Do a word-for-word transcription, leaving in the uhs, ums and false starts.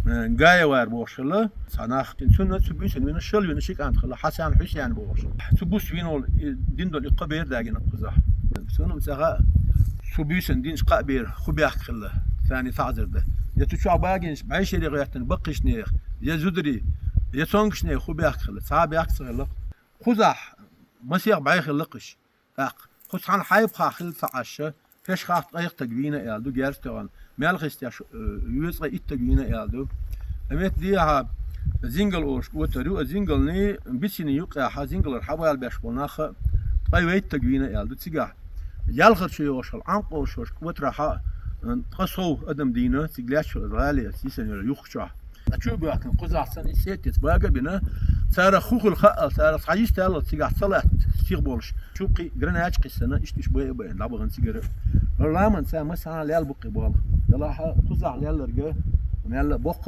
Э, Гаевар бохуш хилла, цхьа нах. Цунна цу буьйсанна вина шал вина ши кӀант хилла, Хьасан, Хьусен бохуш. Цу бус вина волу, и, дин долу и кхо бер дагина кхузахь. Цунна цӀагӀа цу буьйсанна динчу кхаа бер ху бехк хилла, царна таӀзар дан. Я цу чохь багинчу бӀешерий гӀоьттина баккхийчу нехан, я зударий, я цомгаш нехан ху бехк хилла, цхьа а бехк ца хилла. Кхузахь масех бӀе хилла кхуьш. ТӀаккха кху цхьана хьайбахахь хилла ца Ӏаш, пешахахь ткъе итт стаг вийна аьлла ду, герз тоьхна, мел хистеш, э, везткъе итт стаг вийна аьлла ду. Амма дехьа Зингал олуш кӀотар ю, а Зингалний Бицинний юккъехьа Зингалара хьабала беш болу нах а ткъе вейтта стаг вийна аьлла ду цигахь. Ялхара чу йогӀуш хилла Ӏанкъа олуш йолчу кӀотарахьа, э, ткъе сов адам дийна, цига лаьтташ хилла гӀали, сийсана йолу юххачохь. Ткъа чу а боьхкина, кхузахь санна и сеттица бага а бина, царах хӀун хилла хаалла, царах цхьа йисталла цигахь ца латта, сиха болуш. Чу кхин гранач кхиссана, иштта иштта бай а байна, дӀабахана цигара. Ламан цара масана лел бу кхин болу. Делахь кхузахь лелларга, мелла а боккха